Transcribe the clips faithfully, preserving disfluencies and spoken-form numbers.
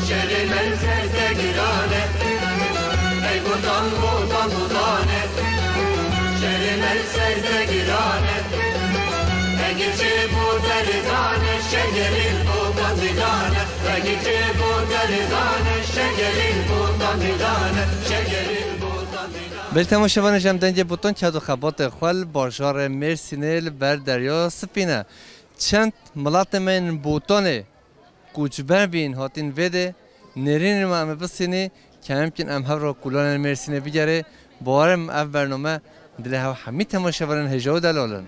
Şerê me li ser de giran e. Ey botan, botan, botan e. Şerê me li ser de giran e. Egir çê bo derê zane, şegerî botan didane. Egir çê bo derê zane, şegerî botan didane. Şegerî botan didane. Belê temaşevanê, ji em dengê botan ked û xebatê xwe li bajarê Mêrsînê li ber Derya Spî ne. Çend milatê me yên Botanê koçber bîn hatin vê de, nêrînê me em ê bisînî, kemkîn em hev re kolanên Mêrsînê bigerê. Bawerim ev bername dilê hev hemî temaşevanên hêja û delal in.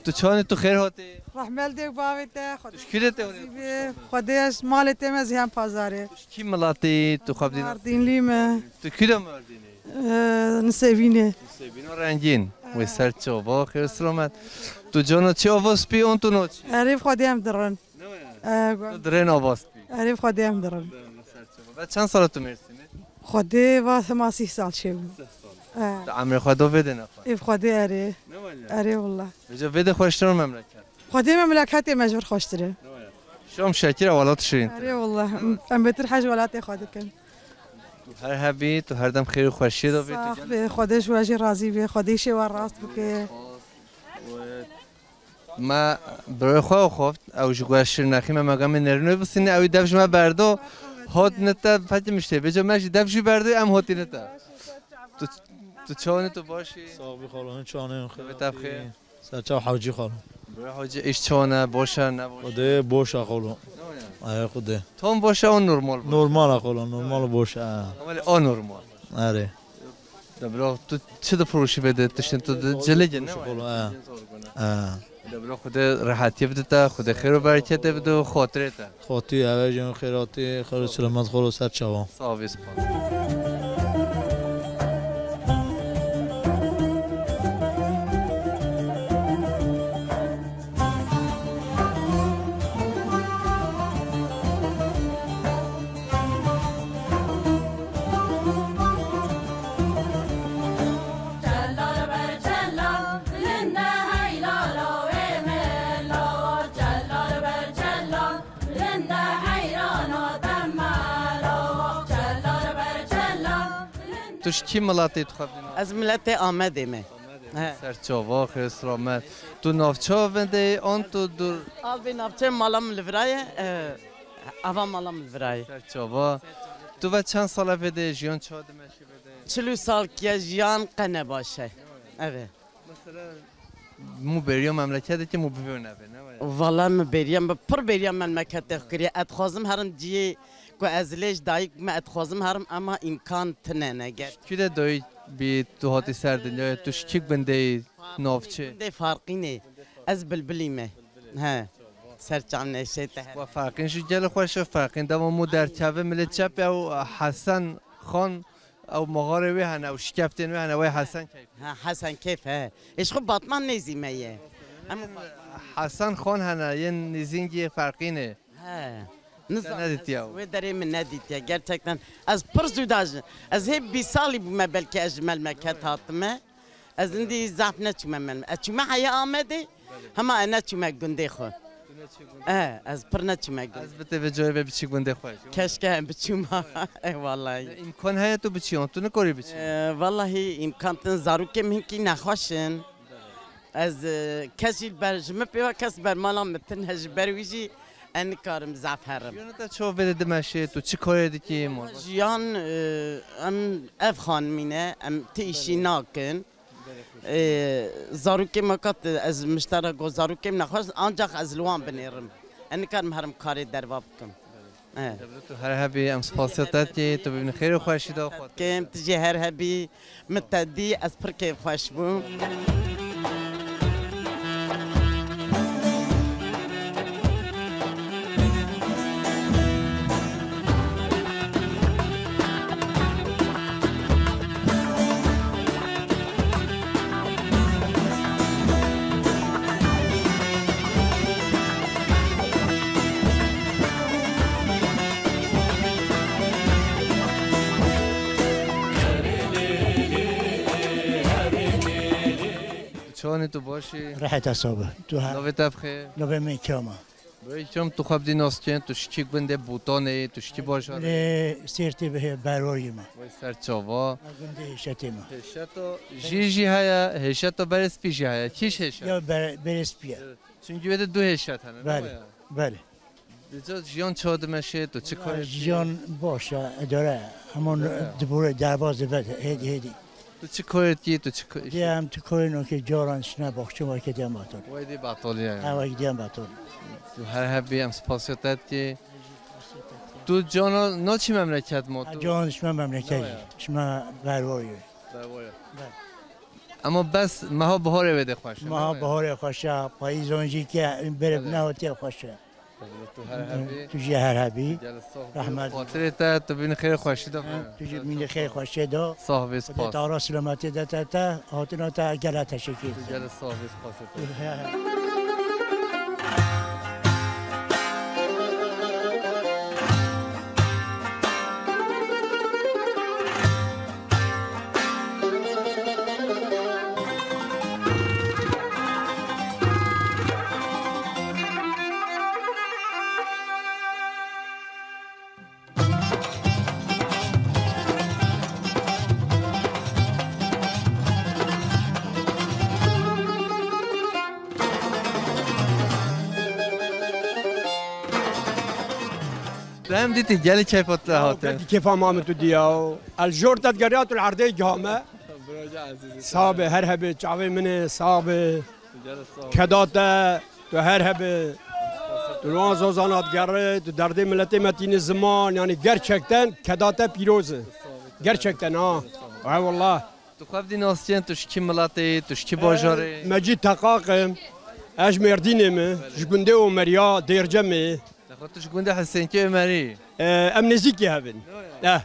Tu çawanî, tu xêr hatî. Rehmel dê û bavê te, Xwedê Tu ji kî de te hûrê? Xwedê ez malê te me ziyan pazarê. Tu ji kî milatî, tu xwe bidîna? Mardînlî me. Tu kî de Mardînî? Ee, Nisêbînê. Nisêbîna rengîn. Wê ser çava, xêr û selamet. Tu cana çi ava spî an tu naçî? Erê, Xwedê em dirin. Ne waya? Ee, gu- Tu dirên ava spî. Erê, Xwedê em dirin. Ve çend sala tu Mêrsînê? Xwedê va sema sîh sal çêbû. Sih sal. Ee. Tu emrê xwe do vê de nexwe? Ê Xwedê erê. Ne waya? Erê wala. Vêca vê de xweştir û memleket. Xwedê memleketê me ji vir xweştir e. Şom şekir e, welat şirîn. Erê wala. Em bêtir hej welatê xwe dikin. Tu her hebî, tu her dem xêr û xweşiyê de bî, tu Sax bê, Xwedê ji we jî razî bê, Xwedê îşê we rast bike. Me birê xwe xweft, ew ji guher şirnexî me, me gamê nêrînê bisîne, ew ê dev ji me berdo, hot nite, fekim işte, bêje me jî dev jî berdo, em hotî nite. Tu, tu çawanî, tu baş î? Sax bî xalo, hin çawanê, Tevî tev xêr. Serçav Hacî xalo. Bira Hacî, îş çawan e, boş e, ne boş? Xwedê boş e xalo. Ay Xwedê. Tam boş e, o normal boş? Normal e xalo, normal boş e. Ama o normal. Erê. De bira, tu çi difiroşî vê de, tiştên tu de cilê ne? Xalo, e. E. De bira, Xwedê rehetiyê bide te, Xwedê xêr û bereketê bide û xatirê te. Xatî, eve jî xêratî, xêr û selamet xalo ser çavan. Sağ ol, spas. Tu ji kî miletê dixwebînî? Ez miletê Amedê me. He. Ser çava, xêr selamet. Tu navça vê de an tu dur? Albê navçe mala min li vira ye, e, ava mala min li vira ye. Ser çava. Tu ve çend sal e vê de jiyan, çawa dimeşî vê de? Çil û salkiye jiyan qe ne baş e. Evet. Mesela, mû bêriya memleketê kî mû bivê û nevê, ne waya? Valla min bêriya, min pir bêriya memleketê xwe kiriye. Ez dixwazim herim cihê ku ez lê ji dayik bûme, ez dixwazim herim, ema îmkan tine ne ger. Kî de dayik bî, tu hatî ser dinyayê, tu ji kî gundê yî, navçê? Gundê Farqînê. Ez Bilbilî me. He. Ser çav neşê te her. Wa Farqîn jî gelek xweş e, Farqîn dema mû derkeve milê çep ew Hesen Xan. Ew moxarê wê hene, ew şikeftên wê hene, wê Hesen Keyf. Ha, Hesen Keyf, he. Ê ji xwe Batman nêzî me ye. Em Hesen Xan hene, yên nêzîngî Ferqînê. He. Te nedîtiye ew? Wê derê min nedîtiye, gerçekten. Ez pir zû da ji, ez hê bîst salî bûme belkî ez ji memleket hatime. Ez hindî zaf neçûme mem-, ez çûme heya Amedê, hema ez neçûme gundê xwe. Tu neçû gundê? E, ez pir neçûme gundê. Ez bi te vê carê ve biçî gundê xwe. Keşke em biçûma. E, wallahî. Ne îmkan heye tu biçî, an tu nikarî biçî? E, wallahî îmkan tin, zarokê min hinkî nexweş in. Ez, e, kes jî li ber, ji min pê ve kes ber mala min tin he, ji ber wî jî ez nikarim zaf herim. Jiyana te çawa vê de dimeşê, tu çi karê dikî? Jiyan, e, em ev xanimî ne, em ti îşî nakin. E, zarokê me kat, ez miştera got, zarokê min nexweş, ancak ez li wan binêrim. Ez nikarim herim karê derva bikim. Evet. Tu her hebî, em spasiya te dikî, tu bibînî xêr û xweşî de xwe. Kêm, tu jî her hebî, min te dî, ez pir kêfxweş bûm. Anê tu baş î? Rehet hesab e. Tu ha? Navê te bi xêr? Navê min Îkram e. Bi Îkram, tu xwe bidî nas kên, tu ji kî gundê Botanê yî, tu ji kî bajarê yî? Lê Sêrtê bi Berwarî me. Wê ser çava. Gundê Hêşetê me. Hêşeta jî jî heye, Hêşeta Berê Spî jî heye. Kî ji Hêşet? Ya Ber-, Berê Spî ye. Çunkî wê de du Hêşet hene, ne Belê, waya? Belê. Dica jiyan çawa dimeşê, tu çi karê dikî? Jiyan baş e, idare. Hemû dibûre derbas dibe hêdî hêdî. Tu çi karê dikî, tu çi ka-, Dê em tu karê nokê caran şine baxçe weke diyan bator. Wey dê betalî ye. Ha, weke diyan bator. Tu her hebî, em spasiya te dikî. Tu cana naçî memleket ma tu? Can şime memleket. Şime Berwarî. Berwarî. Ama bes meha biharê wê dê xweş e, ne waya? Meha biharê xweş e, payîzan jî ke berê nehatê xweş e. Tu her hebî. Tu jî her hebî. Gelê sax bî. Rehmet. Xatirê te, tu bînî xêr xweşî de. Tu jî bînî xêr xweşê de. Sax bî, spas. Xwedê te ara silametê de te, te, hatina te gele teşekkür. Tu gelê sax bî, spasê te. Dem dîtî gelî keyfa te hate. Gelî keyfa ma min tu diya. El jor te digeriya tu li erdê giha me. Sax be, her hebê, çavê min ê, sax be. Keda te, tu her hebê. Tu li wan zozana digerê, tu derdê miletê me tînî ziman, yanî gerçekten keda te pîroz e. Gerçekten ha. Ay wallah. Tu xwe bidî nas kên, tu ji kî miletê yî, tu ji kî bajarê yî? Me cî Teqaq im. Ez ji Mêrdînê me, ji gundê Omeriya, Dêrcemê. Lê xwe tu ji gundê Hisênkê Omerî yî? E, em nêzîkî hev in. Eh,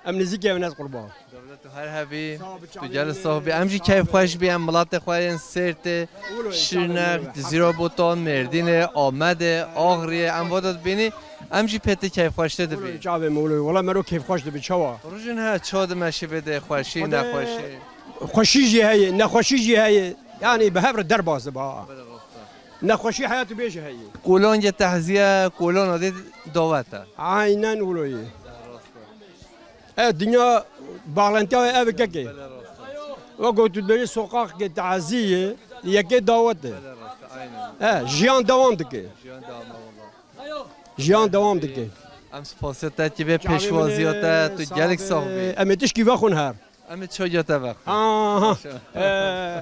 em nêzîkî hev in, ez qurban. Dewlet tu her hebî, tu gelê sax bî. Em jî keyfxweş bî, em miletê xwe yên Sêrtê, Şirnex, Cizîra Botan, Mêrdînê, Amedê, Axriyê, em vada dibînî, em jî pêtî keyfxweştê dibî. Çavê min wilo, wela mero keyfxweş dibi, çawa? Rojên he, çawa dimeşî bê dê xweşî, nexweşî? Xweşî jî heye, nexweşî jî heye. Yanî bi hev re derbas dibe ha. Nexweşî heyatî bê jî heye. Kolon ye tehziye, kolona dê dawet e. Aynen wilo ye. E, dinya bağlantıya ev keke. Wek tu dibêjî sokak ke tazî ye, yekê dawet e. E, jiyan devam dike. Jiyan devam dike. Em spasiya te dikî vê pêşwaziya te, tu gelek sax bî. Em ê tişkî vexwin her. Em ê çaya te vexwin. Aha. E,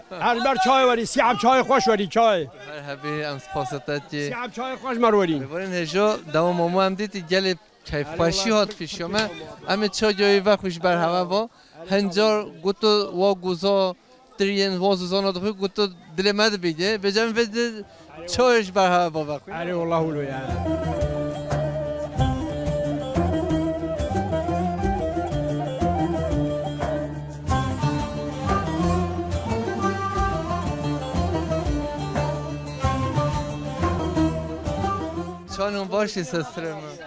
her ber çay werî, siyab çay xweş werî çay. Her hebî em spasiya te dikî. Siyab çay xweş mer werî. Lêborên hêja dewam amo em dîtî gelê keyfxweşî hat pêşiya me. Em ê çayê wî vexwî ji ber heve va. Hin car goto wa goza tiriyên wa zozana dixwî, goto dilê me dibîge. Vêca em vê di çayê ji ber heve va vexwî. Erê, wallah wilo ye. Çanon baş î sestirê min.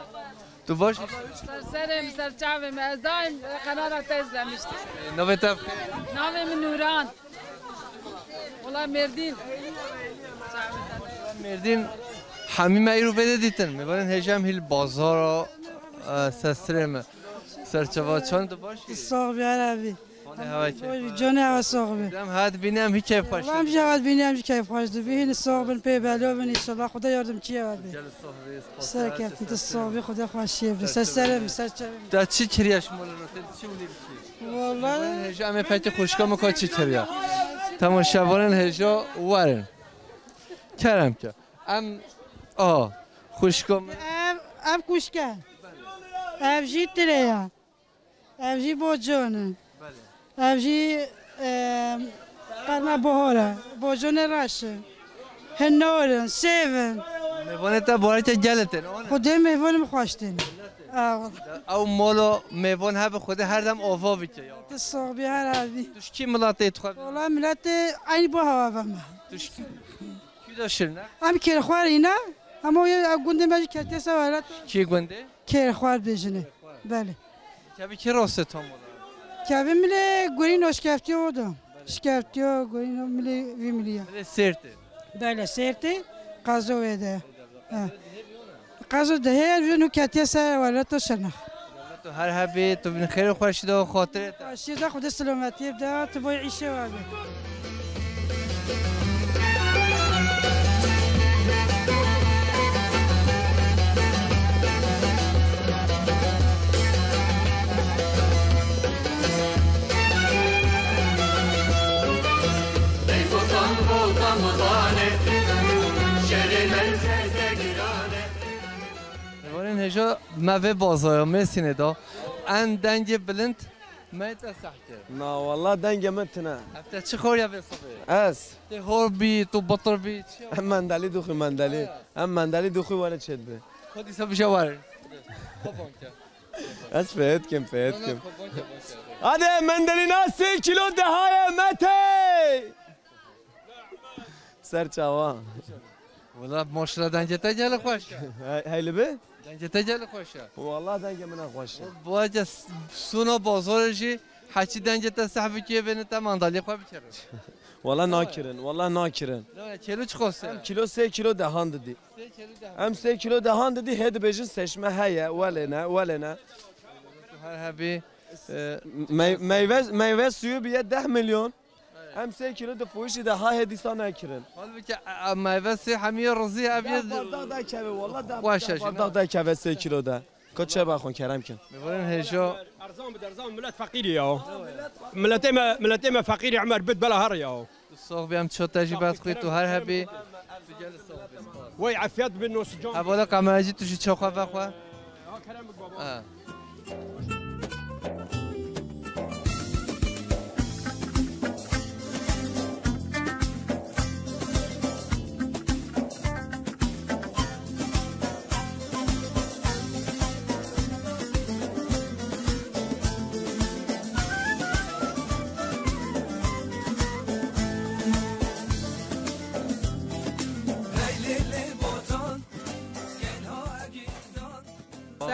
Tu baş î? Ser serê min, ser çavê min. Ez daîm kanala te izlemiştim. Navê te bi xêr? Navê min Nûran. Wela Mêrdîn. Mêrdîn, hemî me îro vê de dîtin. Mêvanên hêja em hî li bazara, e, sestirê min. Serçava çan, tu baş î? Tu sax bî, her hebî. Halê hewa keyf. Canê hewa sax bî. Em hat bîne em hî keyf xweş. Em jî hat bîne em jî keyf xweş dibî. Hîn sax bin, pê belo bin, înşallah Xuda yardimçî hewa bî. Gel sax bî, spas. Serkeftin, tu sax bî, Xuda xweşiyê bi. Ser serê min, ser çavê min. Te çi kiriye ji mala te? Çi wî bikî? Wallahî. Hêja em ê fekê xwişka min ka çi kiriye. Temaşevanên hêja werin. Kerem ke. Em, a, xwişka min. Ev, ev xwişk e. Ev jî tirê ye. Ev jî bocan e. Belê. Ev jî, e, qerna bahar e. Bocanê reş e. Hinar in, sêv in. Mêvanê te bareke gelê tên, wan e? Xwedê mêvanê min xweş tên. Ew. Ew mala mêvan hebe Xwedê her dem ava bike ya. Tu sax bî, her hebî. Tu ji kî miletê tu xwe? Wala miletê eynî bu hewa ve me. Tu ji kî? Kî de Şirnex? Em Kêrxwarî ne? Hema ye, ev gundê me jî ketiye ser welat. Kî gundê? Kêrxwar bêjine. Belê. Kevî kî rastê tam ola? Kevî milê gurî noşkeftiye oda. Şikeftiyo, goyino milê vî milî ya. Milê Sêrtê. Belê Sêrtê, qazo wê de. Ha. Qazo de heye, vî nû ketiye ser welato Şirnex. Tu her hebî, tu bin xêr û xweşî de û xatirê te. Xweşî de, Xwedê selametiyê bide, tu boy îşê we be. Êvarên hêja me vê bazara Mêrsînê de en dengê bilind me te seh kir. Na, walla dengê min tune. Ev te çi xwariya vê sibê? Ez. Tê hor bî, tu bitir bî, çi ya? Em mendelî dixwî, mendelî. Em mendelî dixwî, were çêdibe. Xwedî se bije were. Xwe ban ke. Ez fêt kim, fêt kim. Hadi mendelîna sê kilo dehaye Mete. Ser çawa. Wala maşallah dengê te gelek xweş e. Hey, hey li bi? Dengê te gelek xweş e. Wala dengê min xweş e. Bu ace sona bazarê jî heçî dengê te seh bikê bêne te mandaliyê xwe bikirin. Wala nakirin, wala nakirin. Ne, kilo çi xwest e? Em kilo sê kilo dehan didî. Sê kilo dehan. Em sê kilo dehan didî, hê dibêjin seçme heye, welê ne, welê ne. Her hebî, e, mey-, meyve, meyve suyu bîye deh milyon. Em sê kilo di fûşî de ha hê dîsa nekirin. Halbuki, e, e, meyve sê hemiye rizî ev yê. Deh bardak da keve, wala deh, xweş e deh bardak da keve sê kilo de. Ko çe baxon kerem kin. Mêvarên hêja. Erzan bid, erzan, millet feqîrî ya. Milletê me, milletê me feqîrî Emer bid bela her ya. Tu sox bî em ço te jî bed xwî tu her hebî. Tu gel sox bî. Wey efiyet bin nosican. Hevala kameracî tu jî ço xwe vexwe. Ha, kerem bik baba. Ha.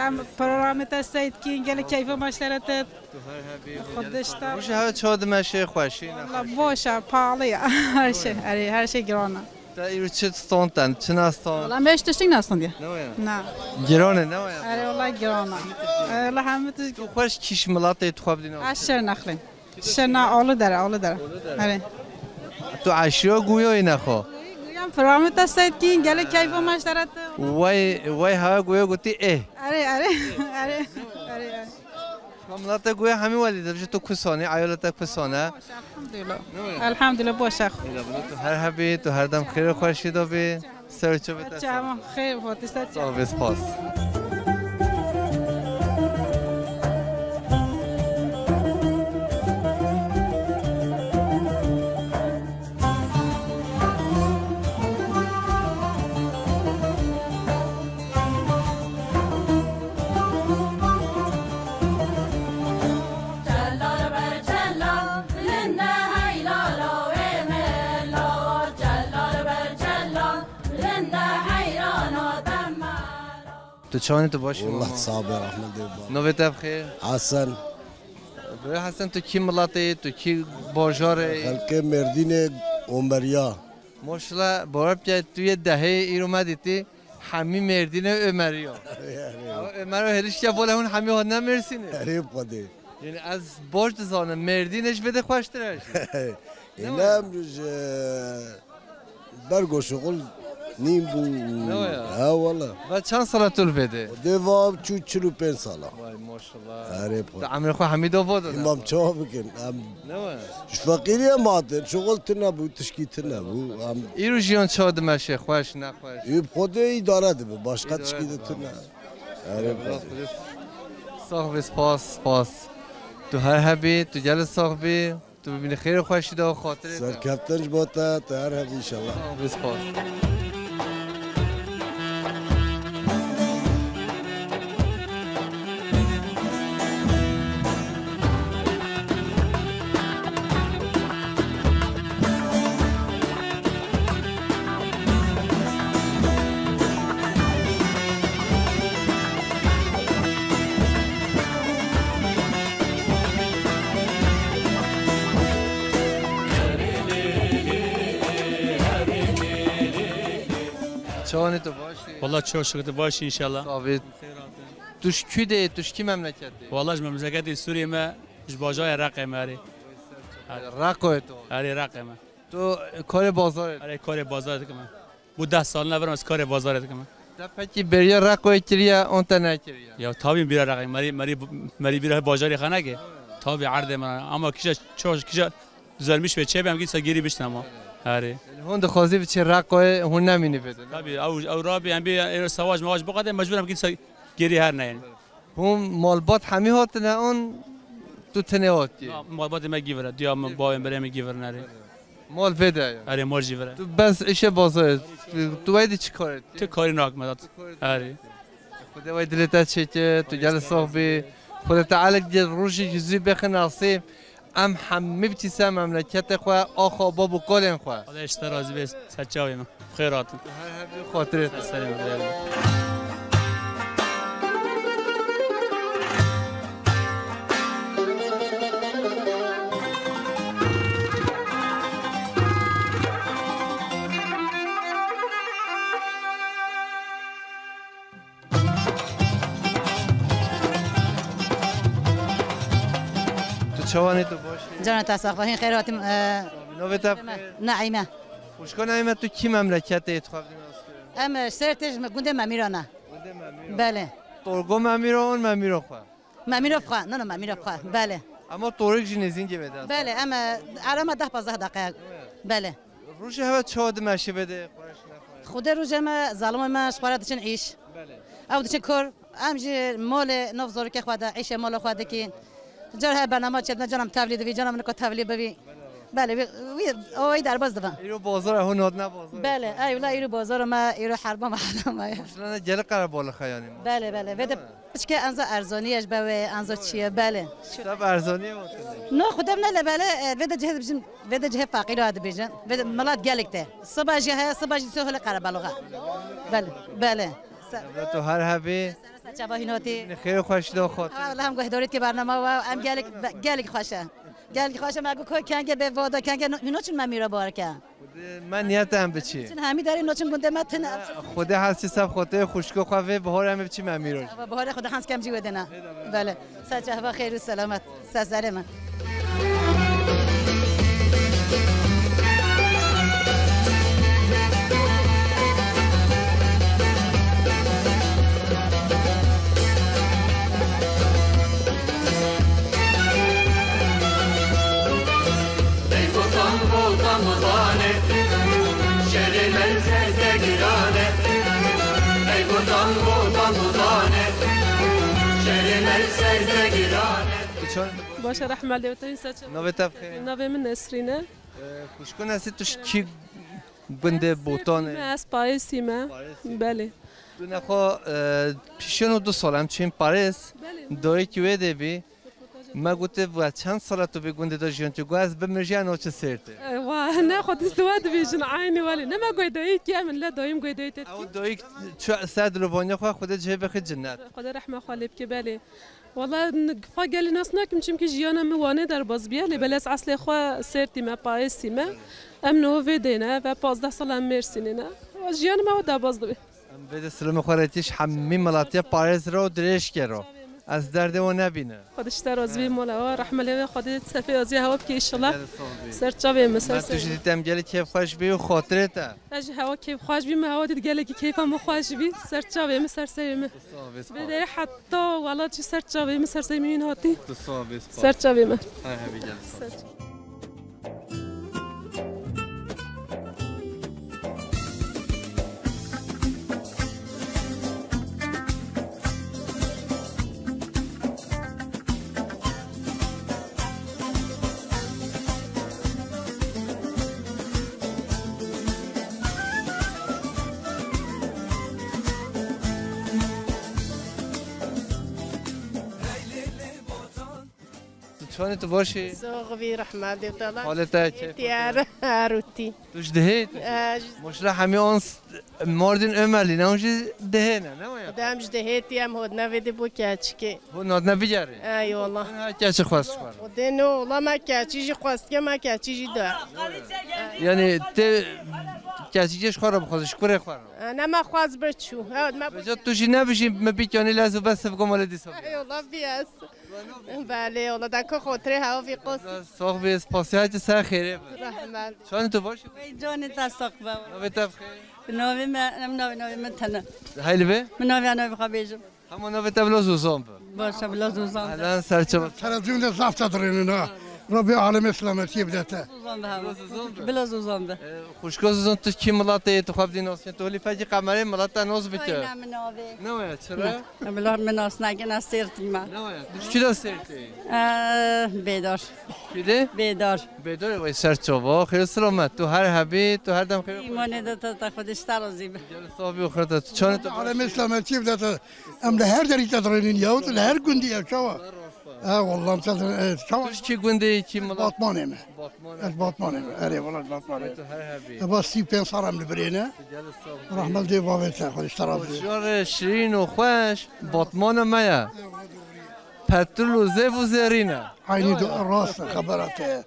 Em programê te seyr dikîn, gelek keyfa me ji te re tê. Tu her hebî. Xwedê ji te. Rojê hewe çawa dime şê xweşî ne. Wala xweşî. Boş e, pahalı ya. Her şey, erê, her şey giran e. Te îro çi stand ten, çi ne stand? Wala me hiç tiştik ne standiye. Ne waya? Na. Giran e, ne waya? Erê, wala giran e. Erê, wala hemî tişt. Tu xweş kîş milatê tu xwe bidî ne? Ez Şirnexlî. Şirna alı dere, alı dere. Alı dere. Erê. Tu eşya guyoyî ne xwe? Guyan programê te seyr dikîn, gelek keyfa me ji te re tê. Wey, wey ha guyo gotî ê. Erê, erê, erê, erê, erê. Kamla te guya hemî welî de, tu kusan î, eyala te kusan e. Elhamdülillah. Elhamdülillah, boş e. Tu her hebî, tu her dem xêr û xweşî de bî. Ser çavê te. Çavan xêr, hotî ser çavan. Sağ ol, spas. Tu çawanî, tu baş î? Wallah, mama? Sax be, rehmet dê ba. Navê te bi xêr? Hesen. Birê Hesen, tu kî miletê, tu kî bajarê? Xelkê Mêrdînê, Omeriya. Maşallah, barap ke tu yê dehê îro me dîtî, hemî Mêrdînê Omeriya. Erê, erê. Ew Omero hêlişke bole hûn hemî hatine Mêrsînê. Erê Xwedê. Yanî ez baş dizanim, Mêrdînê ji vê de xweştir e jî. Îlem ji Bergo şixul nîm bû. Ne waya? He wala. Ve çend sala tu li vê de? Dê va çû çil û pênc sala. Vay maşallah. Erê xwe. Te emrê xwe hemî da vo da. Îmam çawa bikin? Em Ne waya? Ji feqîriyê matin, şixul tune bû, tişkî tune bû. Em Îro jiyan çawa dimeşe, xweş, nexweş? Ê bi Xwedê îdare dibe, başqa tişkî de tune. Erê xwe. Sax bî, spas, spas. Tu her hebî, tu gelê sax bî. Tu bimînî xêr û xweşî de û xatirê te. Serkeftin ji bo te, tu her hebî înşallah. Sağ ol, spas. Çawanê tu baş î? Wala çok şükür, tu baş î inşallah. Sabit. Tu ji kû de yê, tu ji kî memleketê? Wala ji memleketê Sûriyê me, ji bajarê Reqê me erê. Reqoyê tu? Erê Reqê me. Tu karê bazarê? Erê karê bazarê dikim. Bu deh salina ver ez karê bazarê dikim. Te pekî beriya Reqoyê kiriye, an te nekiriye? Ya tabii bira Reqê, merî, merî, merî bira bajarê xanekê. Tabii erdê me. Ama kişa çok, kişa düzelmiş ve çebe em gitse geri biştama. Erê. Hûn dixwazî biçî Reqoyê, hûn nemînî vê de. Tabii, ew, ew rabî, em bê, ew savaş mavaş bu kadar mecbur em gitse geri her neyin. Hûn malbat hemî hatine an tu tenê hatiye? Na, malbatê me gîvire, diya min, bavê min, birê min gîvire nerê. Mal vê de ye? Erê, mal jî vire. Tu bes işe bazarê, tu, tu wey dî çi karê? Tu karî nak me dat. Erê. Xwedê wey dilê te çêke, tu gelê sax bî. Xwedê te elek diye rojê yüzü bexin nasîb. Em hemî bitîse memleketê xwe, axa bab û kalên xwe. Xwedê ji te razî bê, serçavê min. Xêr hatin. Her hebî xatirê te. Serê min, xêr. Tu çawanê, tu baş î? Cana te sax be, hîn xêr hatim, e, Navê te bi xêr? Naîme. Xwişka Naîme, tu kî memleketê yê, tu xwe bidî nas kirin? Em, e, Sêrtê ji me-, gundê Memîran e. Gundê Memîran. Belê. Torgo Memîran, Memîran xwe? Memîran xwe, no, no, Memîran xwe, belê. Ama Torik jî nêzîngê vê de. Belê, em, e, erema deh pazdeh deqe. Belê. Rojê hewe çawa dimeşe vê de, xwe re şine xwe re? Xwedê rojê me, zalimê me ji xwe re diçin îş. Belê. Ew diçin kor, em jî molê nav zorikê xwe de, îşê mola xwe dikî. Car he bernama çêdine, canım tevlî dibî, canım niko tevlî bibî. Belê, wî, wî, o wî derbas dibe. Îro bazar e, hûn hatine bazar? Belê, ey wila îro bazar me, îro herba me, herba me. Şuna ne gelî qerebalix e yani? Belê, belê. Vê de Piçke enza erzanî ye ji be wê, enza çi ye, belê. Seb erzanî ye hatine? No, xwedê ne le belê, e, vê de cihê dibêjin, vê de cihê feqîra dibêjin. Vê de milat gelek te. Siba jî heye, siba jî sohile qerebaloxa. Belê, belê. Se- Evla tu her hebî. Çava hînotî. Xêr û xweş de xot. Allah hem guhdarî ke bernama wa, em gelek, gelek xweş e. Gelek xweş e, me gu ko kenge be voda, kenge hîno çin me mîra barke. Xwedê me niyet em biçî. Çin hemî derê noçin gundê me tine. Xwedê hez çi seb xotê xuşko xwe vê bihor em biçî me mîro. Ava bihorê Xwedê hez kem cî wedêne. Belê. Ser çehva xêr û selamet. Ser serê me. Ey Botan, Botan, Botanê, şerê me li ser te giran e. Ey Botan, Botan, Botanê, şerê me li ser te giran e. Baş e, rehme lê te, hîn ser çi? Navê te bi xêr? Navê min Nesrîn e. Ee, xwişko Nesrîn, tu ji kî gundê Botanê? Ez Parêsî me. Parêsî. Belê. Tu nexwe, e, pişên û du sal em çûyîn Parês. Belê. Dayikî wê de bî. Me gote, "Wa çend sala tu vê gundê de jiyan?" Tu got, "Ez bimir jî ya noçe Sêrtê." E, wa, ne xwe dîst wa dibêjin, eynî welê. Ne me goy dayikî ye, min le dayim goy dayî te dikî. Ew dayik çû ser dilovaniya xwe, Xwedê cihê bixî cinnet. Xwedê rehma xwe lê bike, belê. Wala, n-, fa gelî nas nakim, çimkî jiyana min Wanê derbas bîye, lê belê ez eslê xwe Sêrtî me, Parêsî me. Em niho vê deyne, ve pazdeh sala em Mêrsînê ne. Jiyanê me wa derbas dibe. Em vê de silamê xwe re tîş hemî milatiya Parêz re û dirêj ke ro. Ez derdê wan nebîne. Xwedê ji te razî bî, mala wa, rehme lê we, Xwedê sefê aziya hewa bike înşallah. Gel sağ bî. Ser çavê min, ser. Me tu jî dît em gelî kêfxweş bî û xatirê te. Ez jî hewa kêfxweş bî, me hewa dît gelekî kêfa min xweş bî. Ser çavê min, ser serê min. Sağ bî, sağ. Vê derê heta welat jî ser çavê min, ser serê min hîn hatî. Tu sağ bî, sağ. Ser çavê min. Her hebî gel. Ser çavê. Tu çawanî, tu baş î? Soğ bî, rehma Dêwtala. Halê te keyf? Diyar Arûtî. Tu ji Dihê? E, ji Maşallah hemî an s-, Mardin Ömerli, ne jî Dihê ne, ne waya? Dem ji Dihê tî, em hodna vê de bo keçikê. Hodna ne bigerê? Ey wallah. Ha, keçi xwest xwar. O de no, ola me keçi jî xwest ke, me keçi jî da. Yani te Kesî cê ji xwe re bixwaze, ji kurê xwe re. E, nema xwaz bir çû. Evet, me Vêca tu jî nebijî, me bîkanî lez û bes, sivgo malê dîsa. Eyvallah, biyes. Belê, wala deka xotirê hewa vî qos. Sox bê, spasiya te ser xêrê be. Rahmet. Çanê tu baş? Vey canê te sox be. Navê te bi xêr? Navê me, em navê, navê min tene. Heyli be? Min navê, navê xwe bêjim. Hema navê te bila Zozan be. Baş e, bila Zozan be. Ehlen, ser çava. Televîzyonê zaf te dirênin ha. Rabbê alemê selametiyê bide te. Zozan be hema. Bila Zozan be. Bila Zozan be. E, xwişka Zozan, tu kî miletê yê, tu xwe bidî nasîn, tu holî fekî qemerê milet te nas bike. Aynen min avê. Ne waya, çira? Ne. Bila min nas nake, ne Sêrtî me. Ne waya, tu ji kî de Sêrtê? E, Bêdar. Kî de? Bêdar. Bêdar, wey ser çava, xêr selamet, tu her hebî, tu her dem xêr. Îmanê de te, te xwe de ji te razî be. Gel sax bî, xêr te, tu çanê tu? Alemê selametiyê bide te. Em li her derî te dirênin ya, tu li her gundî ev çawa? Ha, wallah, em te, e, çawa? Tu ji kî gundê, kî milet? Batmanê me. Batmanê. Ez Batmanê me. Erê, wallah, ez Batmanê me. Tu her hebî. Eva sî pênc sal em li birê ne. Gel sax bî. Rahmet dê bavê te, xwe işte razı. Şiyar şirîn û xweş, Batmana me ye. Petrol û zêv û zêrîn e. Aynî do, rast e, xebera te ye.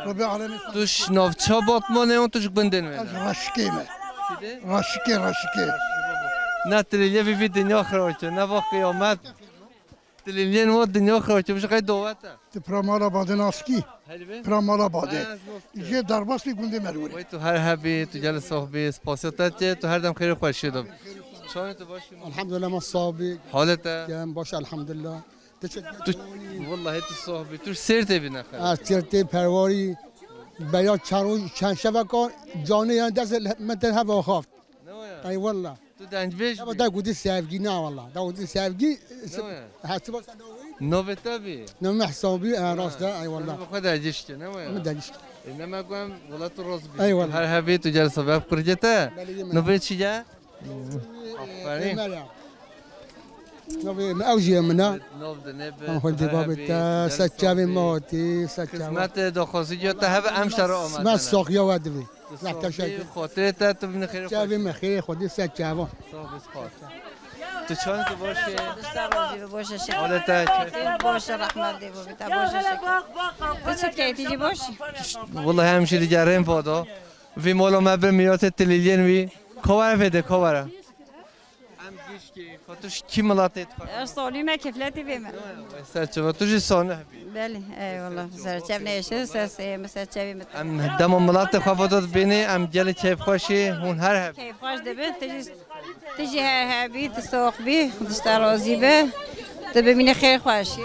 Rebê alemê. Tu ji navça Batmanê yon, tu ji gundên wê ne? Ez Reşikê me. Kî de? Reşikê, Reşikê. Ne tilîliyê vî, vî dinya xira ke, ne va qiyamet. Tilîliyên wa dinya xira ke, ji qey dawet e. Tu pira mala badê naskî? Helbê? Pira mala badê. Ez naskî. Jê derbas bî gundê Merwurê. Wey tu her hebî, tu gel sax bî, spasiya te tê, tu her dem xêr û xweşiyê de. Çawa tu baş î? Elhamdülillah, ma sax bî. Halê te? Gem baş, elhamdülillah. Tu çi? Tu, wallahî tu sax bî. Tu ji Sêrtê bî nexir. Ez Sêrtê Perwarî, beya çar û çend şeveka canê yan dest me te heva xaft. Ne waya? Ay wallah. Tu dengbêj bî. Ya da gudi sevgi ne wallah. Da gudi sevgi. Ne waya? Hasiba sen ne wayî? Navê te bî. Ne mehsabî, e, rast e, ay wallah. Bi xwe de giştî, ne waya? Min de giştî. E, ne me ku em wela tu rast bî. Ay wallah. Her hebî tu gel sebeb qircê te. Belê, yê min. Navê çi ye? Aferîn. Ömer ya. Navê min, ew jî ye min e. Nav dinê bi. Em xwendî babê te, ser çavê me hatî, ser çava. Xizmet daxwazî giyo te hebe em şer amade. Me saxiya we divê. Zaf teşekkür. Xatirê te tu bine xêrê. Çavê me xêrê xwedî ser çava. Sağ ol, spas. Tu çan tu baş î? Dişta rojî bi baş e şekil. Halê te keyf? Baş e, rahmet dê bibî te, baş e şekil. Tu çi dikey, tu jî baş î? Wallahî em jî digerên bado. Vî mala me bi miyatê tilîliyên wî. Kovara vêde, kovara. Em gişkî, xwe tu ji kî miletê dixwe? Ez salî me, kefletî vê me. Ser çava, tu jî sane hebî. Belê, eyvallah. Ser çev neşe, ses, e, me ser çevê me. Em dema miletê xwe foto dibînî, em gelê keyfxweşî, hûn her hebî. Keyfxweş dibin, tu jî, tu jî her hebî, tu sox bî, dişta razî be. Tu bimîne xêr xweşî.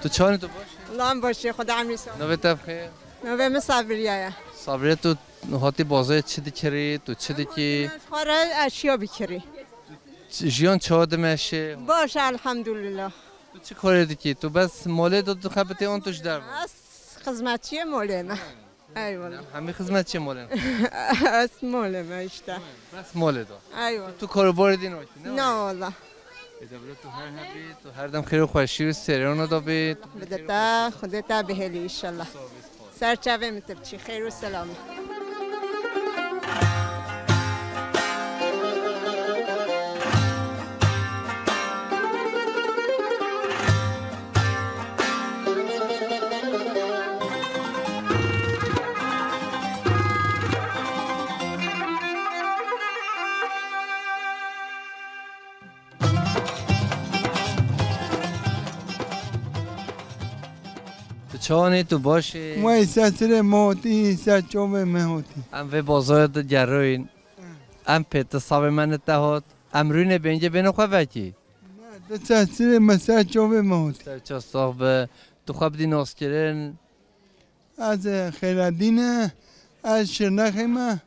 Tu çawan î, tu baş î? Lan baş î, Xwedê emrî sağ. Navê te bi xêr? Navê min Sabriye ye. Sabriye, tu hatî bazarê çi dikirî, tu çi dikî? Xwe re eşya bikirî. Ç-, jiyan çawa dimeşe? Baş, elhamdülillah. Tu çi karê dikî? Tu bes malê de dixebitî an tu ji derve? Ez xizmetçiyê malê me. Eyvallah. Hemî xizmetçiyê malê me. Ez malê me işte. Bes malê de. Eyvallah. Tu karobarê dî nakî, ne? Na wala. Ê de bira, tu her hebî, tu her dem xêr û xweşî û serêyana de bî. Bide te, Xwedê te bihêlî inşallah. Ser çavê min tu biçî, xêr û selamî. Tu çawan î, tu baş î? Wey, ser çirê me hatî, ser çavê me hatî. Em vê bazarê de geroyîn. Em pê ti savê me ne te hat. Em rûnê bêngê bêne xwe vekî. Ne, tu ser çirê me, ser çavê me hatî. Ser çav sax be. Tu xwe bidî naskirin. Ez Xêredîn e, ez Şirnexê me,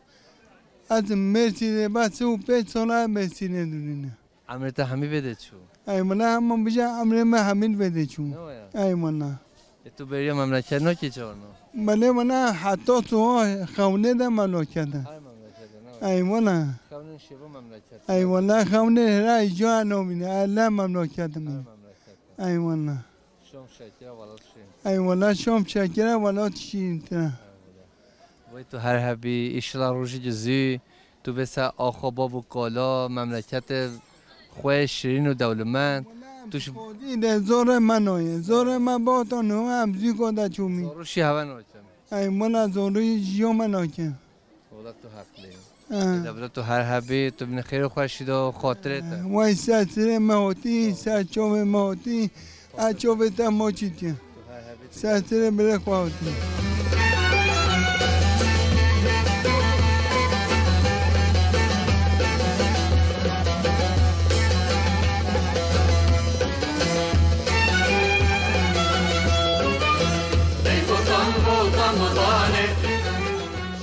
ez Mêrsînê, ba sî û pênc sala Mêrsînê dirûne. Emrê te hemî vê de çû? Ey wela, hema bije emrê me hemî vê de çû. Ne waya? Ey wela. E, tu bêriya memleket nakî carna? Belê wela, heta tu xewnê de memleket e. Her memleket e, ne waya? Ey wela. Xewnên şêvo memleket e. Ey wela, xewnê hera îca nabîne, ele memleket e. Her memleket e. Ey wela. Şom şekere welat şîrin. Ey wela şom şekere welat şîrin tira. Wey tu her hebî, îşila rojî cizî, tu bê ser axa bav û kala, memleketê xwe şirîn û dewlemend. Tu ji Xwedî de zorê me nayê. Zorê me bata nû em zû goda çûmî. Zorû şî heve nakim. Ey wela zorî jiyo me nake. Wela tu heqlî. Ha. Debra tu her hebî, tu binê xêr û xweşî de xatirê te. Wey ser sirê me hotî, ser çovê me hotî, a çovê te moçî tî. Ser sirê bilê xwe hotî.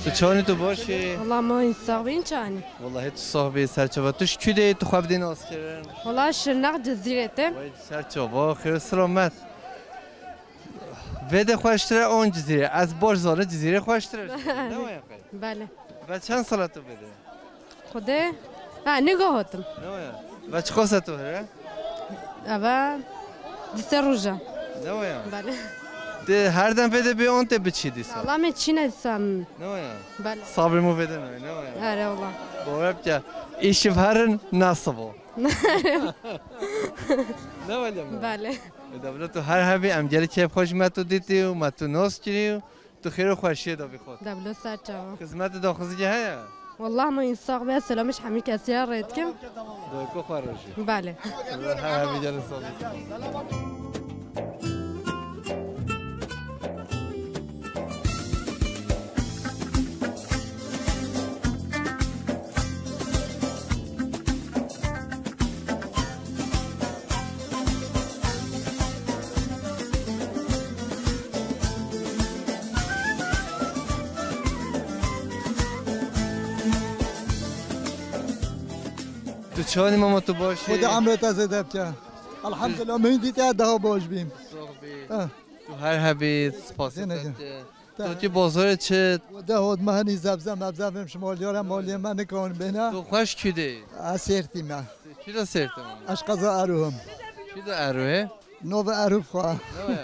Tu çawanî, tu baş î? Wela ma hîn sax bîn çawanî. Wela hê tu sax bî, serçava. Tu ji kû de yî, tu xwe bidî naskirin? Wela Şirnex Cizîrê te. Wey serçava, xêr û selamet. Vê de xweştir e on Cizîrê. Ez baş zanim Cizîrê xweştir e. Ne waya qey? Belê. Ve çend sala tu vê de? Xwedê. Ha, nigo hatim. Ne waya? Ve çiqas e tu here? Eve di sê roja. Ne waya? Belê. Te her dem vê de bê on te biçî dîsa? Wela me çîne dîsa. Ne waya? Belê. Sabrê min vê de nayê, ne waya? Erê wela. Bawer bike. Îşiv herin ne sibo. Ne waya me? Belê. E, dewle tu her hebî, em gelî keyf xweş me tu dîtî û me tu nas kirî û tu xêr û xweşiyê de bî xwe. Dewle ser çava. Xizmetê daxwazî heye? Wallah ma însax be, selamê ji hemî kesî re rê dikim. Dayko xwe rojî. Belê. Her hebî gelin sağ olun. Tu çawanî mama, tu baş î? Xwedê emrê te zêde bike. Elhamdulillah, min dîtiye daha baş bîm. Sax bî. Eh. Tu her hebî, spasî te. Te. Tokî bozorê çi? De hot me henî zebze mebze vêm şima liyore, maliyê me nikawin bêne. Tu xweş kî de? Ez Sêrtî me. Kî de Sêrtî me? Ez qeza Erûhim. Kî de Erûhê? Nove Erûh xwe.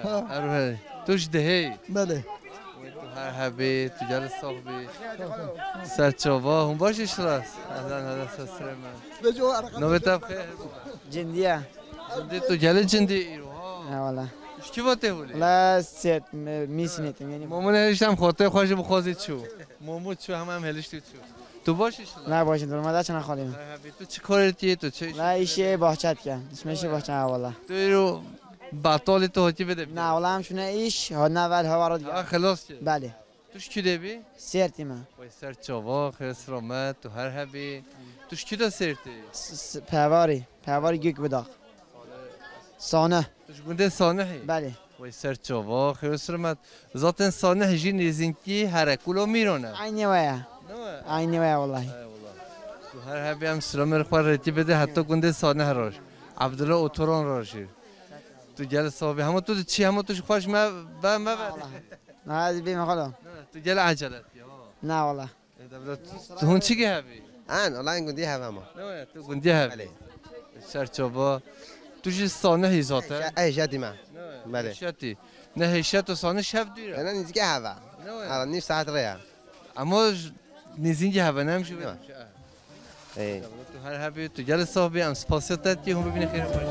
Nove Erûhê. Tu ji dihê yî? Belê. Wê tu her hebî, tu gelî sax bî. Serçava, hûn baş î şiras? Ehlen, ehlen, sesrê me. Nove te bixêr. Cindiye. Cindî tu gelî cindî îro, ha? He, wala. Ji kî va tê holê? La Sêrt, me, Mîsînê tim, yanî. Mamûne hêştem xotê xwe jî bixwazî çû. Mamû çû, hema em hêliştî çû. Tu baş î şila? La baş î, durma da çana xalî. He, hebî, tu çi karê dikî, tu çi îş? La îşê bahçe dike. Dişme îşê bahçe, ha, wala. Tu îro betalî tu hotî vê de bî? Na, wala em şûne îş, hona vel hava ro dike. Ha, xelas kir. Belê. Tu ji kî de bî? Sêrtî me. Wey serçava, xêr selamet, tu her hebî. Tu ji kî de Sêrtî? S-, s-, Pevarî, Pevarî Gök Budaq. Saneh. Tu ji gundê Sanehî? Belê. Wey serçava, xêr selamet. Zaten Saneh jî nêzînkî Herekula Mîran e. Aynî we ye. Ne we? Aynî we ye wallahî. Eyvallah. Tu her hebî, em silamê xwe rêtî bide heta gundê Saneh re. Abdullah Otoran re jî. Tu gel sax bî. Hema tu diçî, hema tu ji xwe ji me ve me ve. Wallahî. Na, ez bêm xalo. Ne, tu gel ecele dikî, ha. Na, wala. E, dewlet, tu hûn çi gihevî? An, wala em gundî heve ma. Ne, tu gundî hevî. Belê. Serçava. Tu jî Sanehî zaten. Ej-, ej-, jadî me. Ne, Belê. Hêşetî. Ne hêşet û Saneh şev dûr e. Ena nîzgî heve. Ne, Ara nîv saet rê ye. Ama j-, nêzîngî heve, ne em jî Ne. Ê. Tu her hebî, tu gelê sax bî, em spasiya te dikî, hûn bibîne xêr û xweş.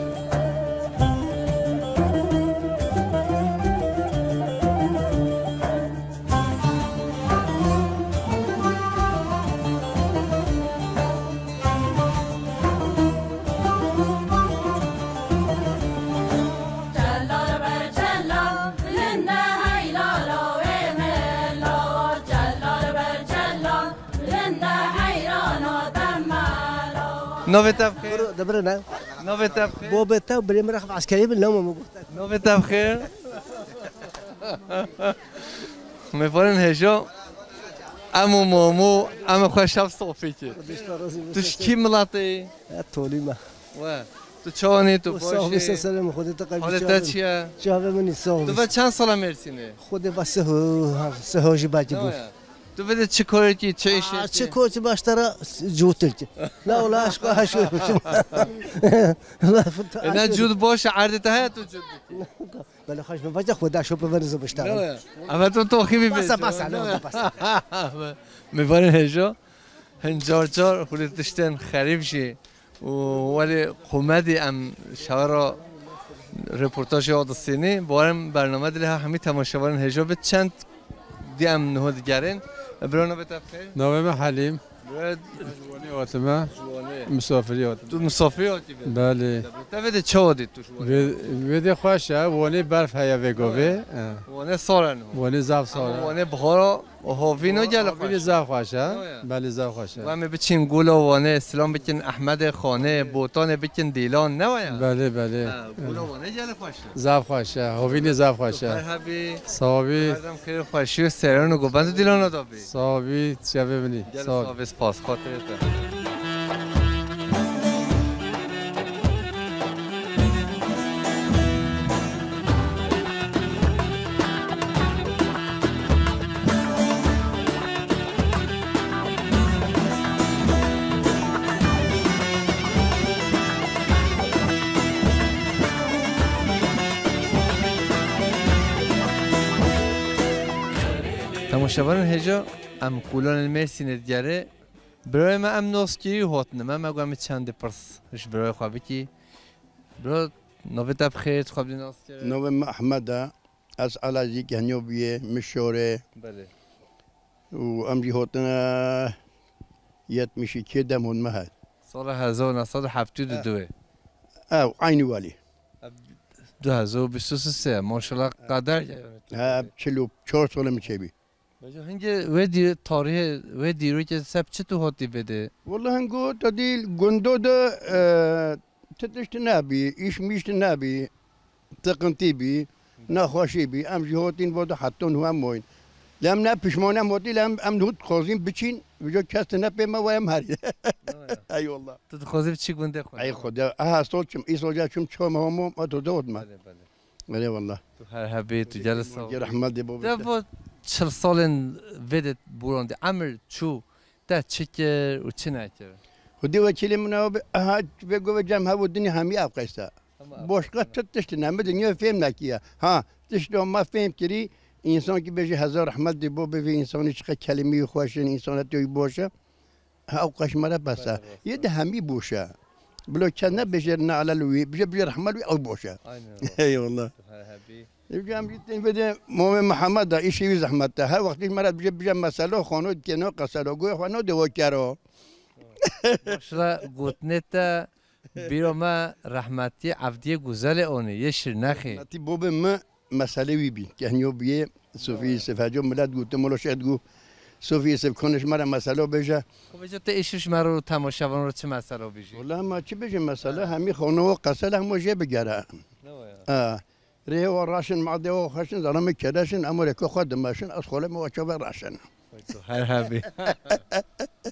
Navê te bi xêr? Bro, de birine. Navê te bi xêr? Bobê te û birê min re xwe eskerî bin, lewma min guhte. Navê te bi xêr? Mêvanên hêja, em û Momo, em ê xwe şev sofî kir. Tu ji kî miletê yî? Ya, Tolî me. We. Tu çawanî, tu baş î? Sax bî, seselê min, Xwedê te qebî. Halê te çi ye? Çavê min î sax bî. Tu ve çend sala Mêrsînê? Xwedê ve sih û, ha, sih û jî belkî bû. Ne ya? Tu vê de çi korekî, çi Aa, îşekî? Çi korekî başta ra cûtilkî. La ola aşka haşo. E, ne cût baş e, erdê te heye tu cût bikî? Belê xweş be, vece xwe da şo bi venizo biştare. Eve to toxî bî. Basa, basa, ne oldu, basa. Mêvanên hêja hin car car hûlê tiştên xerîb jî û welê qûmedî em şewera reportajê wa distînî. Bawerim bername dilê her hemî temaşevanên hêja bi çend dî em niho digerin. Bira navê te bi xêr? Navê me Helîm. Bira Ji Wanê hatime. Ji Wanê. Misafirî hatime. Tu misafirî hatî vê? Belê. Te vê de çawa dît tu ji Wanê? Vê, vê de xweş e. Wanê berf heye vê govê. He. Wanê sar e niho. Wanê zaf sar e. Ama Wanê bihara û havîno gel xweş. Havînê zaf xweş e. Belê zaf xweş e. Em ê biçin Gola Wanê, silam bikin Ehmedê Xanê, Botanê bikin Dîlan, ne waya? Belê, belê. Ha, Gola Wanê gel xweş e. Zaf xweş e. Havînê zaf xweş e. Her hebî. Sağ ol. Her dem xêr û xweşî û seyran û govend û Dîlana da bî. Sağ ol, çavê min î. Gelek sağ ol. Sağ ol, spas, xatirê te. Temaşevanên hêja, em Kolanên Mêrsînê digere. Birayê me em nas kirî û hatine me, me got em ê çendê pirs ji birayê xwe bikî. Bira, navê te bi xêr, tu xwe bidî nas kir. Navê me Ehmed e. Ez Elazî, Kehniyobiyê, Mişorê. Belê. Û em jî hotine yetmiş iki dem hûn me heye. Sala hezar û neh sed û heftê û du. Ew, eynî welî. Ev du hezar û bîst û sê, maşallah, qeder. He, ev çil û çar sala min çêbî. Beca hingê wê dî-, tarihê wê dîrokê seb çi tu hatî vê de? Wallahî hingo te dî gundo de, e, ti tişt nebî, îş miş nebî, tiqintî bî, nexweşî bî. Em jî hotîn bo de heton hû em moyîn. Lê em ne pişman em hotî, lê em, em hû dixwazîn biçîn, vêca kes ne pê me we em herî. Eyvallah. Tu dixwazî biçî gundê xwe? Ey Xwedê, aha, sol çim, îsal çim ço me homo, me tu de hot me. Belê, belê. Belê wallah. Tu her hebî, tu gelî sağ ol. Rehmet de bo. Te bo çil salên vê de borandî, emir çû, te çi kir û çi nekir? Xwedê wekîlê min ew be, aha, vê gove cem hev û dinê hemî ev qeysa. Boşka çi tişt ne, min dinya fêm nekiye. Ha, tişt ma fêm kirî, însan ki bêje hezar rehmet de bo bivê însanî çiqa kelimî xweş in, însanetî boş e. Ha, ew qeş me re bes e. Yê de hemî boş e. Bilo kes nebêje ne'lel wî, bije, bije rehmet wî, ew boş e. Eyvallah. Ê, em jî tên vê de Momê Mihemed e, îşê wî zehmet e. Her wextî me re bije, bije meselo, xano dikeno, qeselo, goyê xwe no de o kero. Maşallah, gotinê te bîro me rehmetî Evdiyê Guzelê onê, yê Şirnexê. Rehmetî bobê mi, mesele wî bî. Kehniyo biyê, Sofî Yusuf. Heco millet gote, Molo Şehid got, Sofî Yusuf, konê ji me re meselo bêje. Xwe bêje te êşî ji me re û temaşevan re çi meselo bêjî? Wala ma çi bêje mesele, hemî xano qesel hemo jê bigere. Ne waya? Ha. Rêhê wa raşin, madê wa xweşin, zalamê kereşin, emo rêko xwe dimeşin, ez xolê me wa çave raşin. Her hebî.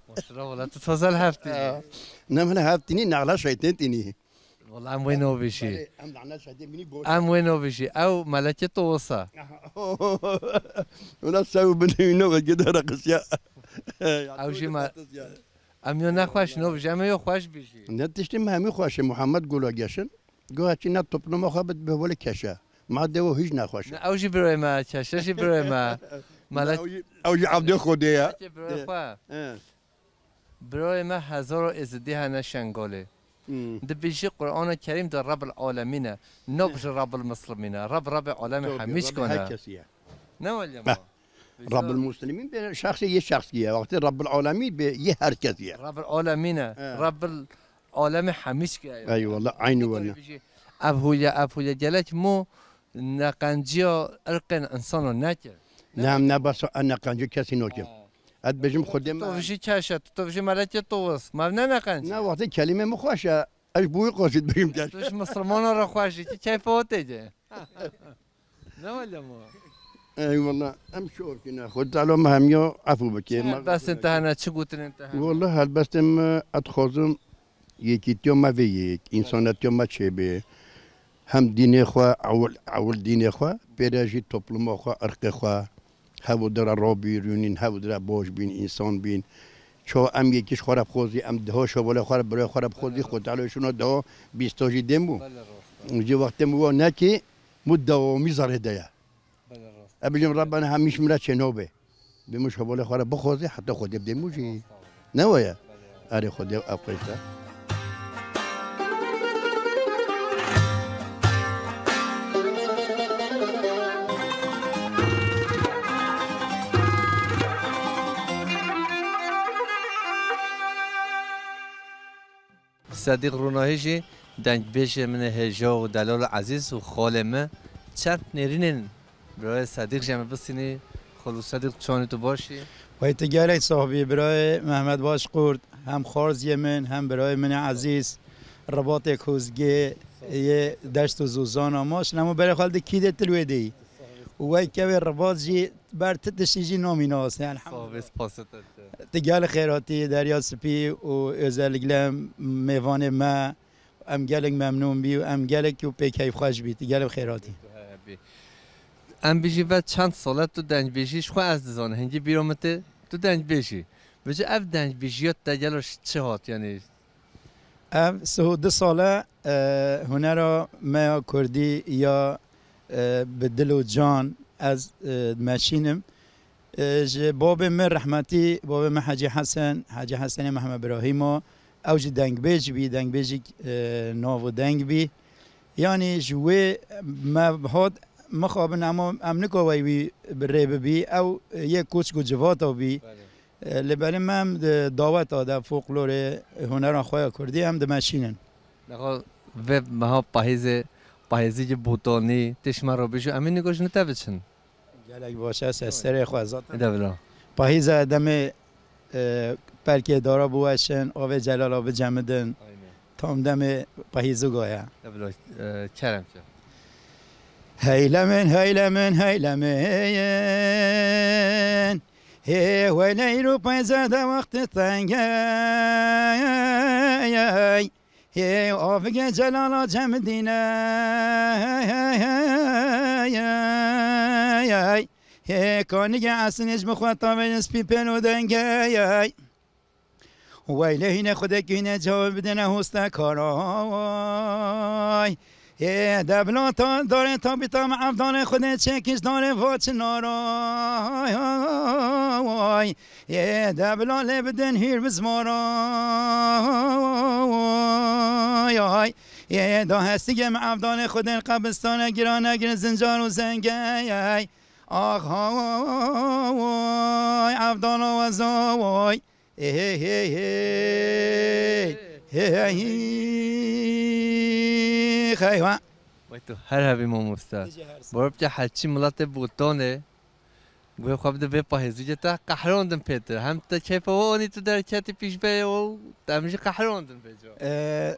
Maşallah, wala tu tozel heftî. Ha. Ne min heftînî, nexla şeytên tînî. Wala em wê nobîşî. Belê, em lanet şedê minî boş. Em wê nobîşî. Ew melekê to wisa. Wala sew binî no ve gidara qisiya. Ew jî me-, em yo nexweş nobîşî, em yo xweş bîşî. Ne tiştê me hemî xweş e, Muhammed Gula Geşin. Goha çi ne topluma xwe bit bi wele keşe. Ma dewo hiç nexweş e. Ne, ew jî birayê me, keşe jî birayê me. Melek. Ew jî, ew jî evdê Xwedê ye. Melekê birayê xwe. He. Birayê me hezaro êzidî hene Şengalê. Hmm. Dibêjî Qur'ana Kerîm de Rebbil Alemîn e. Nabêje Rebbil Muslimîn e. Reb, Rebê alemê hemî çikan e. Her kesî ye. Ne waliye ma? Rebbil Muslimîn be şexsê yê şexsî ye. Wextê Rebbil Alemîn be yê her kesî ye. Rebbil Alemîn e. He. Rebbil alemê hemî çikan e. Eyvallah, eynî wele. Ev hûye, ev hûye gelek mo neqenciya irqên insano nekir. Ne, em ne basa, em neqenciya kesî nokin. Ha. Ez dibêjim Xwedê me. Tu vijî keş e, tu vijî melekê tu wis. Me ne neqenc. Ne, wextê kelîmê min xweş e. Ez ji bo wî qasî dibêjim keş. Tu ji Mislimana re xweş î, tu keyfa we tê de. Ne wele ma. Eyvallah. Em şor kine. Xwedê Teala me hemiya efû bike. Çi helbestên te hene, çi gotinên te hene? Wallah helbestên me, ez dixwazim yekîtiya me vê yek, însanetiya me çêbe. Hem dînê xwe, ewil, ewil dînê xwe, pê re jî topluma xwe, irqê xwe, hev û dira rabîrûnîn, hev û dira baş bîn, însan bîn. Çawa em yekî ji xwe re bixwazî, em deha şevalê xwe re, birayê xwe re bixwazî, Xwedê Teala şûna deha bîsta jî dêm bû. Belê, rast e. Ji wextê min wa nekî, mû dewamî zarê de ye. Belê, rast. Ez bijim Rabbana hemîş min re çênobe. Bê mûj hevalê xwe re bixwaze, heta Xwedê bidê mûjî. Ne waya? Erê, Xwedê ev qeyse. Sedîq Ronahî jî dengbêjê min ê hêja û delal û ezîz û xalê min. Çend nêrînên birayê Sedîq jî em ê bistînî. Xalo Sedîq, çawan î, tu baş î? Wey tu gelek sax bî birayê Mehmet Başqurt, hem xarziyê min, hem birayê min ê ezîz. Ribatê Kozgê yê deşt û zozana ma, şinemo berê xwe li kî de til wê deyî. Û wey kevê ribat jî ber ti tiştî jî namînase. Elhamdulillah. Sax bî, spasê te dikim. Tu gelek xêr hatî Derya Spî û özellikle mêvanê me. Em gelek memnûn bî û em gelek û pê keyfxweş bî. Tu gelek xêr hatî. Tu hebî. Em bijî ve çend sal e tu dengbêjî, ji xwe ez dizanim, hingî bîra min tê, tu dengbêjî. Vêca ev dengbêjiya te gelo ji çi hat, yanî? Ev sih û du sal e, e, hunera me ya kurdî ya, e, bi dil û can ez, e, dimeşînim. E, ji babê min rehmetî, babê min Hecî Hesen, Hecî Hesenê Mehmed Birahîm o, ew jî dengbêj bî, dengbêjîk, e, nav û deng bî. Yanî ji wê me hat mixabin, ema em nika wey wî bi rê bibî, ew yê koçk û civata bî. Belê. E, lê belê me em di daweta de folklorê hunera xwe ya kurdî em dimeşînin. Niha vê meha pahîzê, pahîzî ki botanî, tê ji me re bêjî, em ê nîgo ji te biçin. Gelek baş e, se serê xwe zaten. Ede bila. Pahîza demê, e, pelkê dara biweşin, avê celala bicemidin. Aynen. Tam demê pahîzuga ye. Ede bila, e, kerem ke. Heylemin, heylemin, heylemin. Hê weyleyr û peyze de wextê tenge. Hê avige celala cem dîne. Hê kanige esinê ji min xwe tavê spî pêl û denge. Weylê hîne xwedekî hîne cewab bidine hoste karay. Hê debla ta darê tabîta me evdanê xwedê çekiş darê va çinara. Hê debla lê bidin hîr bi zmara. Yê da hestigê me evdanê xwedên qebistane girane girin zincar û zengey. Ax hay evdana weza way. Ê hey hey hey. Hey hey hey. Xeywa. Wey tu her hebî mamoste. Borop ke heçî miletê Botanê. Guhê xwe bide vê pahêzû, te qehrandin pê te. Hem te keyfa we anî tu derketî pîşberê û em jî qehrandin vêca. E,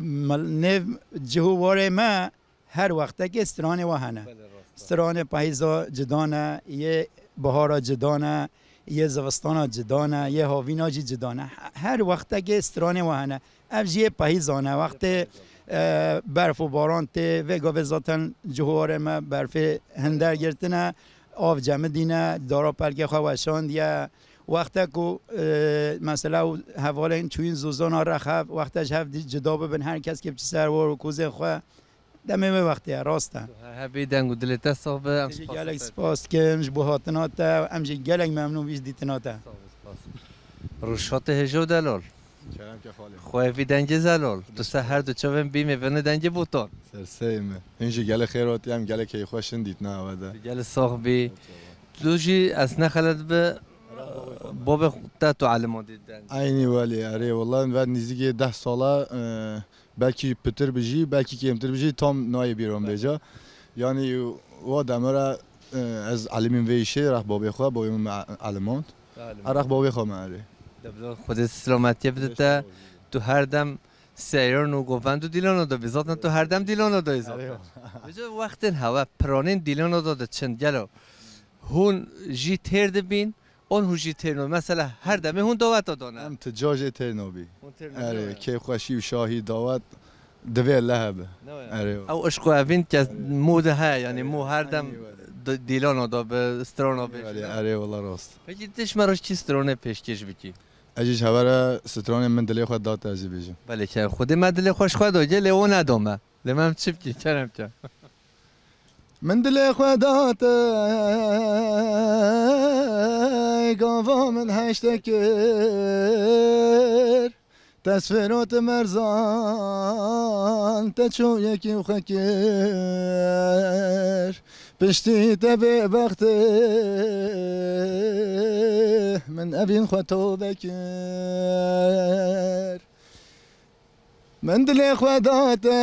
mal-, nêv cih û warê me her wextekê stranê we hene. Belê, rast e. Stranê pahîza cida ne, yê bihara cida ne, yê zivistana cida ne, yê havîna jî cida ne. He-, her wextekê stranê we hene. Ev jî yê pahîzan e. Wextê, e, berf û baran tê, vê gavê zaten cihû warê me berfê hinder girtine, av cemidîne, dara pelkê xwe weşandiye. Wexte ku, e, mesela û hevalên çûyîn zozana rexev, wexte ji hev di-, cida bibin, her kes kê biçi ser war û kozê xwe. Demê wê wextê ye, rast e. He-, hebî deng û dilê te sax be, em Em jî spas gelek dikin. Spas dikin ji bo hatina te, em jî gelek memnûn bî ji dîtina te. Sağ ol, spas. Rûşatê hêja û delal. Kerem ke xalê. Xwevî dengê zelal. Tu ser her du çavên bî mêvanê dengê Botan. Ser seyê me. Hûn jî gelek xêr hatî, em gelek keyfxweş in dîtina we de. Tu gelek sax bî. Çok sağ ol. Tu jî ez nexelet bi, babê te tu elimandî deng. Eynî welî, erê, wela ve nîzîkê deh sala, e, belkî pitir bijî, belkî kêmtir bijî, tam nayê bîran vêca. Yanî wa demira, e, ez elimîm vê îşê, reh babê xwe, babê min me elimand. Elimand. Reh babê xwe me erê. De bila Xwedê silametiyê bide te. Beş sal oldu. Tu her dem seyran û govend û dîlana de bî. Zaten tu her dem dîlana de zaten. Erê. Vêca wextên hewe piranên dîlana de diçin gelo. Hûn jî têr dibîn, an hûn jî têr nabîn. Mesela her demê hûn daweta dane. Em ti ca jê têr nabî. Hûn têr nabîn, erê, ya. Kêfxweşî û şahî dawet divê leh hebe. Ne ya? Erê. Ew işq û evîn ke mû de heye, yanî mû her dem Eynî welî. D-, dîlana da bi strana bêjî. Erê, erê, wela rast. Pekî tu ji me re çi stranê pêşkêş bikî? Ez jî ji hewe re stranê min dilê xwe da te ez jî bêjim. Belê ke Xwedê me dilê xwe ji xwe da, gelê o neda me. Lê me em çi bikî, kerem ke. Min dilê xwe da te, gava min heşte kir. Tesfêro te merzan, te çû yekî xwe kir. Piştî te bêbextê, min evîn xwe tove kir. Min dilê xwe da te,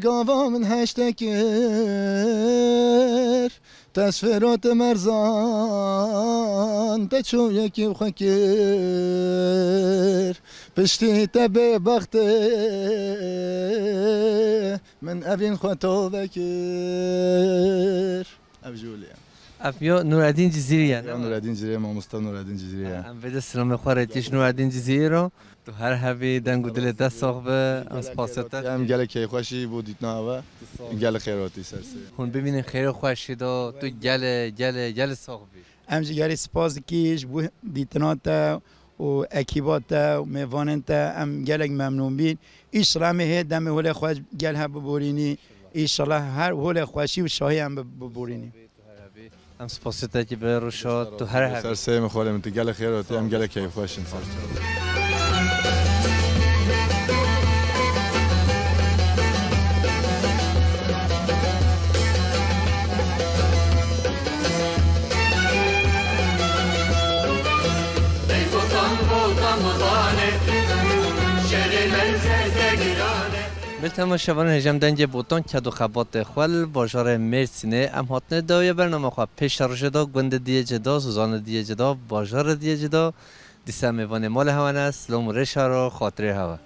gava min heşte kir. Tesfêro te merzan, te çû yekî xwe kir. Piştî te bêbextê, min evîn xwe tove kir. Ev jî wile ye. Ev yo Nureddin Cizîrî ye, ne? Yo Nureddin Cizîrî, mamosta Nureddin Cizîrî ye. Em vê de silamê xwe re tîş Nureddin Cizîrî ro. Tu her hebî, deng û dilê te sax be. Em spasiya te. Em gelek keyfxweş î bo dîtina we. Gelek xêr hatî ser serê. Hûn bimînin xêr û xweşî do. Tu gelê, gelê, gelê sax bî. Em jî gelê spas dikî ji bo dîtina te û ekîba te û mêvanên te. Em gelek memnûn bîn. Îşallah em ê hê demê holê xwe gel hev biborînî. Îşallah her holê xweşî û şahî em bi-, biborînî. Em spasî te kî be Rûşa, tu her hebî. Ser serê min xwelê min, tu gelek xêr hatî, em gelek keyfxweş in. Ser serê. Bil temaşevanên hêja em dengê Botan ked û xebatê xwe li bajarê Mêrsînê. Em hatine dawiya bernama xwe pêşerojê de gundê Diyecê de, Zozanê Diyecê de, bajarê Diyecê de. Dîsa mêvanê malê hewa ne, silam û rêşa ro, xatirê hewa.